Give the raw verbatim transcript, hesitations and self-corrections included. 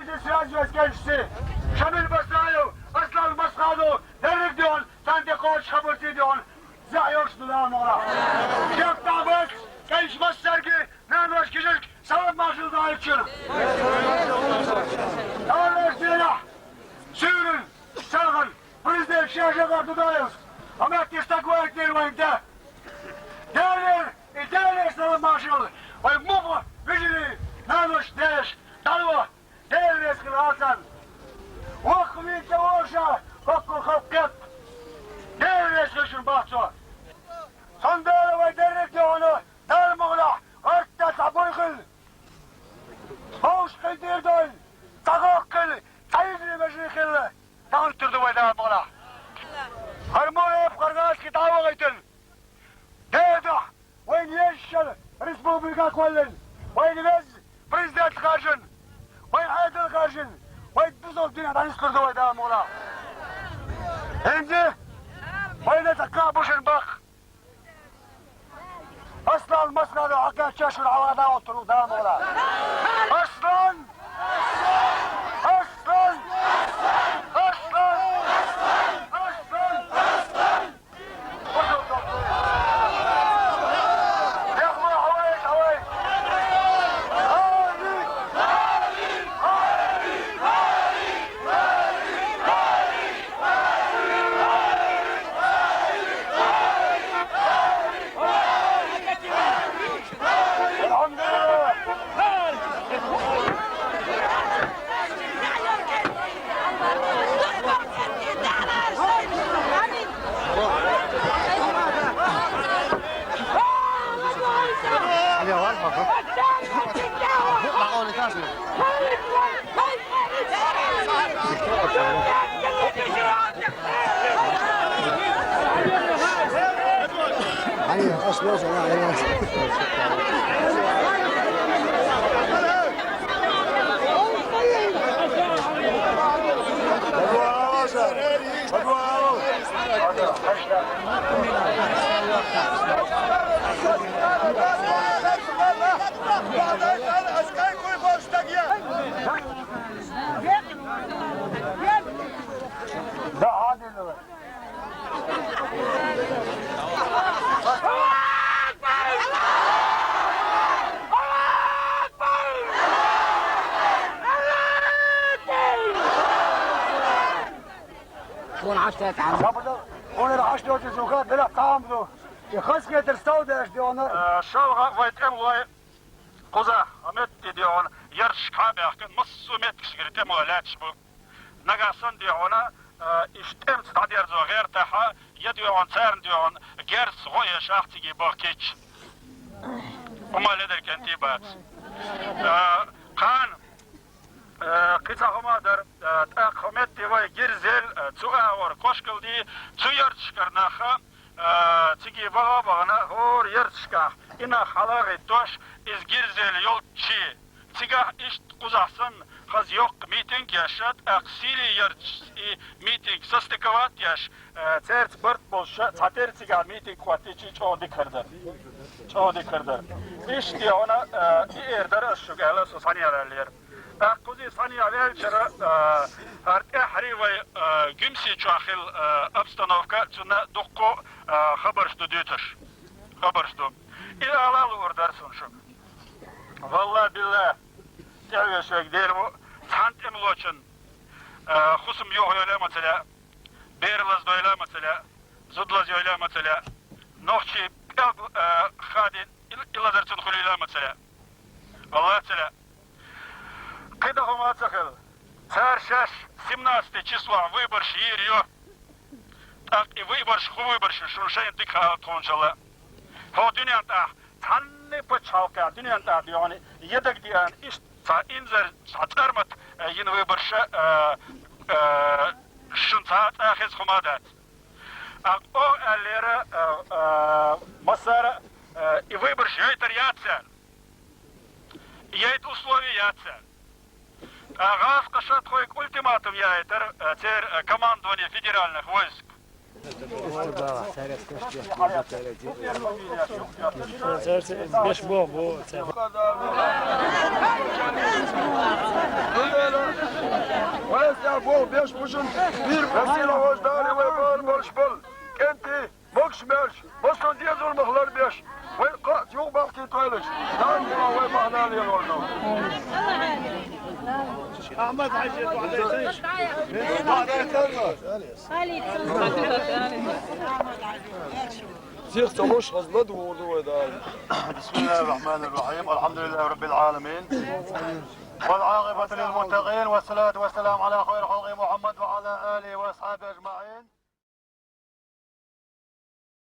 Связь васкенчи Шамил Басаев, Аслан Масхадов, дерриг дюгьан, царна тӀе кхочуш хабарций дюгьан, зехьа йолуш ду Дала мукъ лахь. Шек тӀехь бац, кӀентий массаьрга, нанош, кижишка, салам маршалла ду шуна. Аллахь делахь, суьйран, салхана, президент шен жагӀар ду Далла, амма тӀе стаг вайтинера вайн да. Делера, и Делера салам маршалла, вай муха вижарий, нанош, деш, дӀало. Дела реза хила царна. Воккха вийца вовшах, хӀоккхул халкъ кхетта. Дела реза хила шуна боху цо. Цундела вай дерриг а дохуна, Дала мукъ лахь, гӀортта цхьа буй хилла. Вовшахкхетар дойла, цхьа гӀуллакх хилла, цхьа йижарий-вежарий хилла, дӀагӀуттур ду вай Дала мукъ лахь. ХӀара муха эпхаргӀашки дӀа а вахийтина. Дедахь, вайна еза шала республика кхоьллина, вайна веза президент харжина, вайн Ӏедал харжина, вай дузал дина дӀанислур ду вай Дала мукъ лахь. ХӀинца вайна цхьа кхаъ бу шуна баккха. Аслан Масхадов хьакхаьчча шуна хьалха дӀагӀуттур ву Дала мукъ лахь. Аслан! Аслан! Аслан! Аслан! Шуна Ӏаш тӀе а цхьаьна. Хьуна Ӏаш доцу жуха, белахь цхьа хӀума ду. И хазахетар стов деш дегӀана. Э, шалха вай тӀемалой кхузахь, а метте дегӀана, ярташкахьа а баьхкина, массо а меттигашкара тӀемалой лаьтташ бу. Нагахь санна дегӀана, э, иштта тӀемца дӀадерзо гӀертахьа, я дегӀана, царна дегӀана, герз гӀо еш ахь цига бахкича. Хьума ледар кӀентий бац. Э, кхана Э, кхин цхьа хӀума дара, э, тӀаккха хӀу метте вай Гирзел, э, цу агӀор Кошкалди, цу ярташкара нах, э, цига ваха а вахана, хӀора ярташкахь, и нах хьала а гӀиттош, иза Гирзел йолччи. Цигахь иштта кхузахь санна, хаза йоккха митинг еш, тӀаккха Сири ярташца и митинг состыковать еш, э, цаьрца барт болуш, цхьатерра цигахь митинг хӀоттийча, чӀогӀа дика хир дара. ЧӀогӀа дика хир дара. Иштта дегӀана, э, и эр дара ас шуьга аьлла, со схьанаялаьллера. ТӀаккха кхуза схьанаяваьллачара, э, хӀара тӀаьххьара вай, э, Гуьмсе чохь хилла, э, обстановка, цунна дуккха, э, хабарш ду дуьйцуш. Хабарш ду. И ала а луур дара суна шуьга. Валла-билла, тӀаьхьавеш верг Дела ву, цхьана тӀемалочун, э, хӀусам юхайойла а ма ца лаьа, бер лазадойла а ма ца лаьа, зуда лазайойла а ма ца лаьа. Нохчий пӀелг, э, хадийна и, и лазар цунна хуьлийла а ма ца лаьа. Валла ца лаьа. КхидӀа хӀума а ца хилла. Цара шаьш семнадцатый числохь выбораш йийр ю. ТӀаккха и выбораш, хӀун выбораш ю, шуна шайна дика хаалла тхуначул а. ХӀокху дуьненна тӀехь цхьанне а пачхьалкхехь, дуьненна тӀехь дегӀана, я дагадеана, иштта цхьа инзар, цхьа цӀармат, э, йина выбораш, э, э, шуна цхьа а цӀа хеза хӀума а дац. ТӀаккха оха аьллера, э, э, массара а, э, и выбораш йойтар яц цара. Яйта условия яц цара. ТӀаккха гӀазкхаша тхойга ультиматум яийтара, э, церан, э, командование федеральных войск. Беш бо, бо. Вай, бо, беш бушун. Бир весила вождали вай бар болуш бол. Кенти, мокш мерш, бостон дезур махлар беш. Вай, кат, юг бахти тойлыш. Дан була вай махнали вождал. Ахмад Хажи, Сих цалош хазлад вурду вай дан. بسم الله الرحمن الرحيم. الحمد لله رب العالمين. والعاقبة للمتقين، والصلاة والسلام على خير خلق محمد وعلى آله وأصحابه أجمعين.